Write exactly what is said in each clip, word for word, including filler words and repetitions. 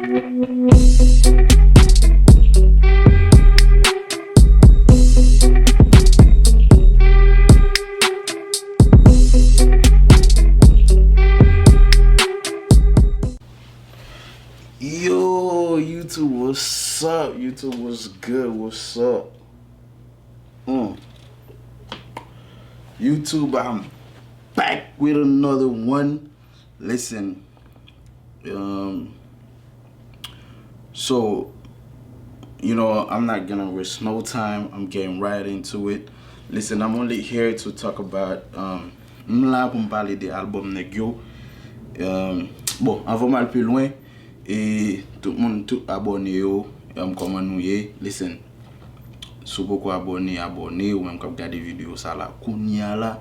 Yo, YouTube, what's up? YouTube, what's good? What's up? Mm. YouTube, I'm back with another one. Listen, um, so, you know, I'm not gonna waste no time. I'm getting right into it. Listen, I'm only here to talk about, um, m la pou m pale de albòm nèg yo. Um, bon, anvan m al pi lwen, e tout moun, tout abòne yo, um, kòman nou ye? Listen, si w poko abòne, abòne, ou menm k ap gade videyo sa la kounye a la,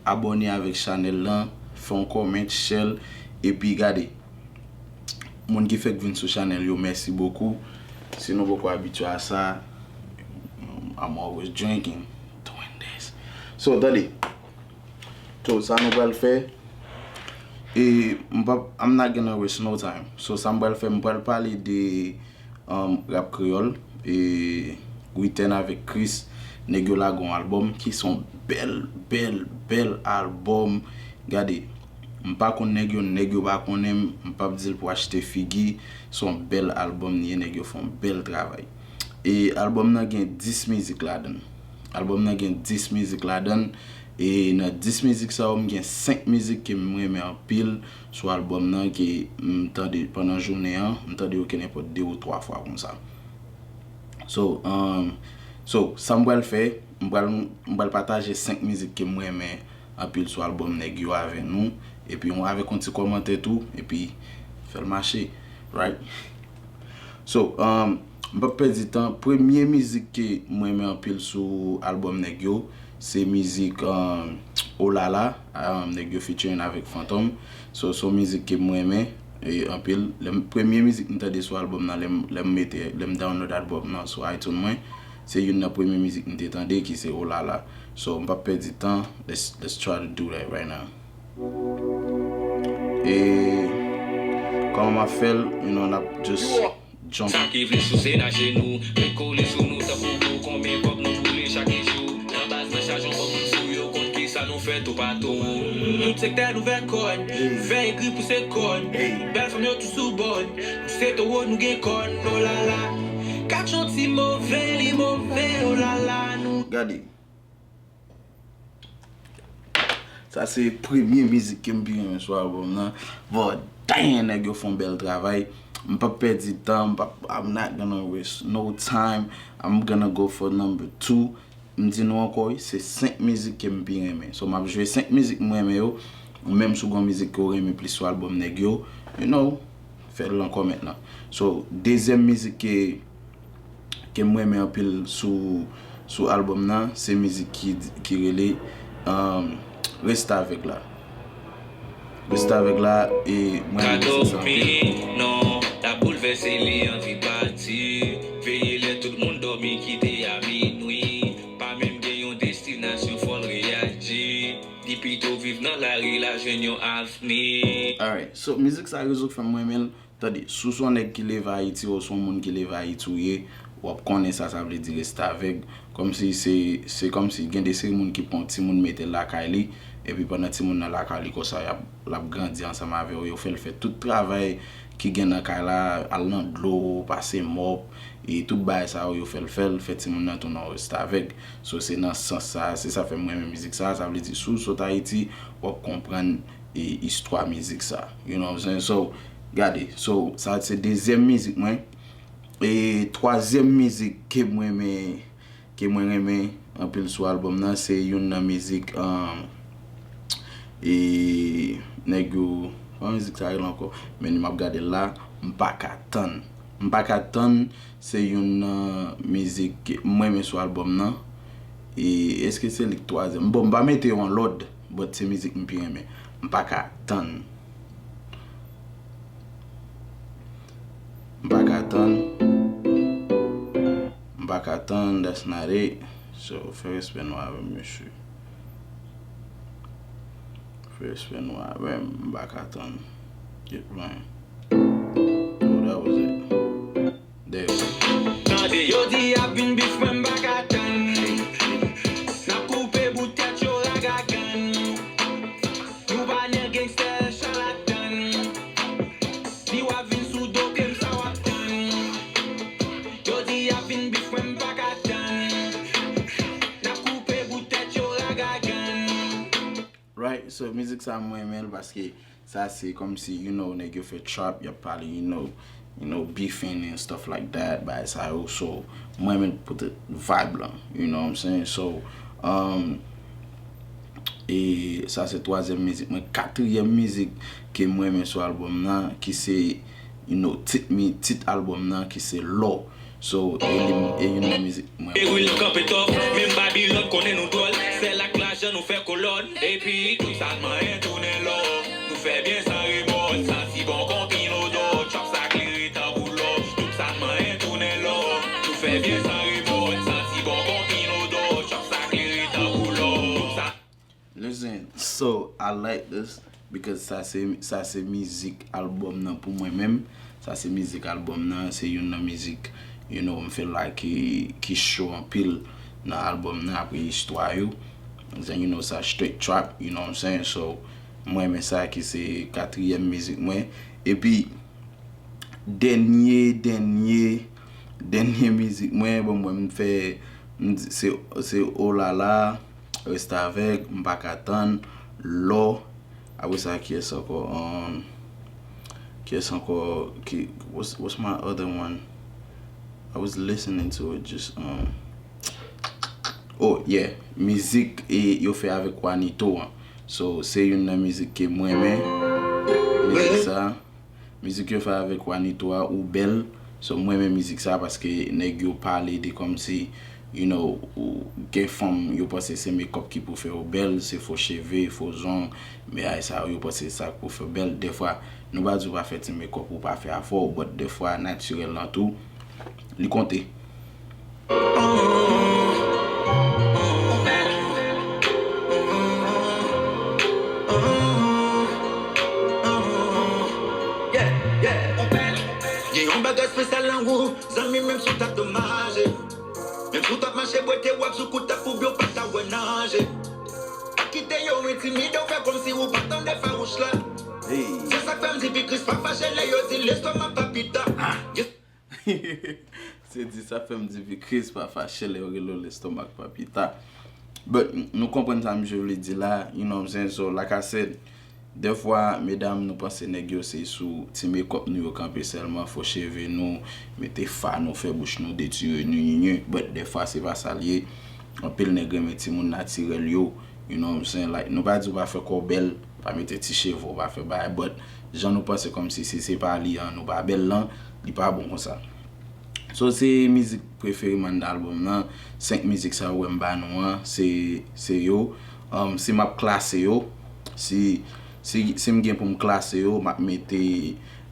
abòne avèk chanèl lan, fè yon comment, share, epi gade. Moun ki fèk vin sou chanèl yo, mèsi bokou. Si nou poko abitye a sa, I'm always drinking, doing this. So, tande. So, sa nou pral fè, e m p ap, I'm not gonna waste no time. So, sa m pral fè, m pral pale de, um, rap kreyòl, e Witèn avèk Chris, nèg yo lage yon albòm ki se yon bèl, bèl, bèl albòm. Gade, m pa konn nèg yo, nèg yo pa konnen m, m p ap di l pou achte figi, se yon bèl albòm li ye, nèg yo fè yon bèl travay. E albòm nan gen dis mizik ladan l. Albòm nan gen dis mizik ladan l, e nan dis mizik sa yo, m gen senk mizik ke m renmen anpil sou albòm nan, ke m tande pandan jounen an, m tande yo ke nenpòt de ou twa fwa konsa. So, um, so, sa m pral fè, m pral, m pral pataje senk mizik ke m renmen anpil sou albòm nèg yo avè nou, epi yon, avèk yon ti kòmantè tou, epi fè l mache, right? So, um, m p ap pèdi tan, premye mizik ke m renmen anpil sou albòm nèg yo, se mizik, um, Olala, um, nèg yo featuring avèk Fantom. So, se yon mizik ke m renmen, e, anpil. Lè m, premye mizik m tande sou albòm nan, lè m, lè m mete, lè m download albòm nan sou iTunes mwen, se youn nan premye mizik m te tande ki se Olala. So, m p ap pèdi tan, let's, let's try to do that right now. E kòman m ap fè l, you know, n ap just jump. Sa ki vle souse n ajenou, ret kole sou nou tankou gwo konbyen kòb nou boule chak jou. Nan baz nan chaj yon bòk moun sou yo kont kisa nou fè toupatou. Tout sektè n ouvè kòn, veye gri pouse kòn. Bèl fanm yo tou sou bòn, nou se towo nou gen kòn, olala. Kat yon ti move, li move, olala, nou. Gade. Sa se premye mizik ke m pi renmen sou albòm nan. But damn, nèg yo fè yon bèl travay. M p ap pèdi tan, m p ap, I'm not gonna waste no time. I'm gonna go for number two. M di nou ankò, wi, se senk mizik ke m pi renmen. So, m ap jwe senk mizik m renmen yo, ou menm si w gen yon mizik ke w renmen plis sou albòm nèg yo, you know, fè l nan kòmant lan. So, dezyèm mizik ke, ke m renmen anpil sou, sou albòm nan, se mizik ki, ki rele, um, Restavèg la. Restavèg la, e mwen renmen sa anpil. Non, l ap boulvèse li anvi pati. Veye lè tout moun dòmi kite a minwi. Pa menm gen yon destinasyon, fò l reyaji. Li pito viv nan lari, l al jwenn yon avni. Alright, so mizik sa rezon k fè m renmen l. Tande, si w se yon nèg ki leve Ayiti, ou se yon moun ki leve Ayiti ou ye, w ap konnen sa sa vle di restavèg. Kòmsi se, se kòmsi gen de seri moun ki pran yon timoun mete l lakay li, epi pandan timoun nan lakay li konsa, y ap, l ap grandi ansanm avè w, yo fè l fè tout travay ki gen nan kay la, al nan dlo, pase mòp, e tout bagay sa yo, yo fè l fè l, fè timoun nan tounen yon restavèg. So, se nan sans sa, se sa fè m renmen mizik sa, sa vle di si w sot Ayiti, w ap konprann e istwa mizik sa. You know what I'm saying? So, gade. So, sa se dezyèm mizik mwen. E twazyèm mizik ke mwen renmen, ke mwen renmen anpil sou albòm nan, se youn nan mizik, um, e nèg yo, kòman mizik sa rele ankò? Men m ap gade l la, M pa ka tann. M pa ka tann, se youn nan mizik ke m renmen sou albòm nan. E èske se li k twazyèm? Bon, m pa mete yo an lòd, but se mizik m pi renmen. M pa ka tann. M pa ka tann. M pa ka tann, that's not it. So, fè respè nou avè m, mesye. Fè respè nou avè m, m pa ka tann. Get mine. Oh, that was it. So, mizik sa mwen renmen l paske sa se kòmsi, you know, nèg yo fè trap, y ap pale, you know, you know, beefing and stuff like that, bagay sa yo. So, mwen renmen l pou tout vibe lan, you know what I'm saying? So, um, e sa se twazyèm mizik mwen. Katriyèm mizik ke mwen renmen sou albòm nan, ki se, you know, tit mi, tit albòm nan, ki se Lò. So, e li, e youn nan mizik mwen. Eri nou kanpe tòf, menm Babilòn konnen nou dwòl. Sèl ak lajan nou fè kolòn. Epi tout sa n manyen tounen lò. Nou fè byen san remò, santi bon kon pinodò. Trap sa klere tankou lò. Tout sa n manyen tounen lò. Nou fè byen san remò, santi bon kon pinodò. Trap sa klere tankou lò. Tout sa Listen, so I like this because sa se, sa se mizik albòm nan pou mwen menm. Sa se mizik albòm nan, se youn nan mizik, you know, m feel like ki, ki cho anpil nan albòm nan apre istwa yo. Then, you know, sa straight trap, you know what I'm saying? So, mwen renmen sa ki se katriyèm mizik mwen. Epi, dènye, dènye, dènye mizik mwen, bon, mwen m fè, m di, se, se Olala, Restavèk, M pa ka tann, Lò, apre sa, kiyès ankò? Um, kiyès ankò? Ki, what's, what's my other one? I was listening to it just, um, oh, yeah, mizik e yo fè avèk Juanito an. So, se youn nan mizik ke mwen renmen. Mizik sa, mizik yo fè avèk Juanito a, Ou Bèl. So, mwen renmen mizik sa paske nèg yo pale de kòmsi, you know, ou gen fanm, yo panse se makeup ki pou fè w bèl, se fo cheve, fo zong, bagay sa yo, yo panse se sa k pou fè w bèl. Dèfwa, nou pa di w pa fè ti makeup ou pa fè afè w, but dèfwa natirèl lan tou, li konte. Yeah, yeah. Gen yon bagay espesyal nan ou, zanmi, menm si w t ap domaje. Menm si w t ap mache bwete, w ap sou koutap oubyen w pa ta wè nanje. Pa kite yo entimide w, fè kòmsi ou pa tande fawouch la. Se sa k fè m di Big Chris pa fache lè yo di lestomak pa pita. Yes. Se di sa fè m di Big Chris pa fache lè yo rele w lestomak pa pita. But nou konprann sa misye vle di la, you know what I'm saying? So, like I said, dèfwa, medam, nou panse nèg yo se sou ti makeup nou yo kanpe sèlman, fo cheve nou, mete fa nou, fè bouch nou detire nou, nyenyen. But dèfwa, se pa sa l ye. Anpil nèg renmen timoun natirèl yo, you know what I'm saying? Like, nou pa di w pa fè kò w bèl, pa mete ti cheve w, pa fè bagay, but jan nou panse kòmsi si se pa li an, nou pa bèl lan, li pa bon konsa. So, se mizik prefere m anndan albòm nan. Senk mizik sa yo wè m ba nou an, se, se yo. Um, si m ap klase yo, si, si, si m gen pou m klase yo, m ap mete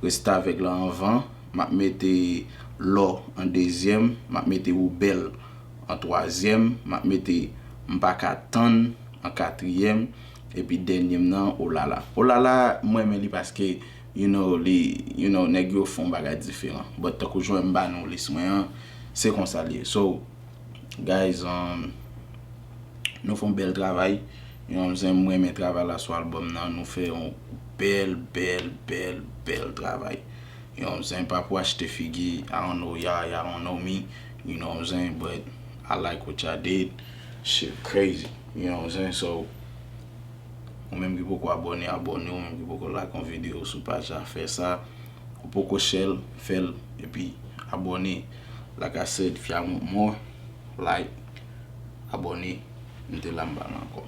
Restavèk la anvan, m ap mete Lò an dezyèm, m ap mete Ou Bèl an twazyèm, m ap mete M pa ka tann an katriyèm, epi dènye m nan, Olala. Olala, mwen renmen li paske, you know, li, you know, nèg yo fè yon bagay diferan. But tankou jan m ba nou lis mwen an, se konsa l ye. So, guys, um, nou fè yon bèl travay. You know what I'm saying? Mwen renmen travay la sou albòm nan. Nou fè yon bèl, bèl, bèl, bèl travay. You know what I'm saying? Pa pou achte figi, I don't know ya, ya don't know me. You know what I'm saying? But I like what y'all did. Shit crazy. You know what I'm saying? So, ou menm ki poko abòne, abòne. Ou menm ki poko like yon videyo sou paj la, fè sa. Ou poko share l, fè l. Epi, abòne. Like I said, if y'all want more, like, abòne. M te la, m pa la ankò.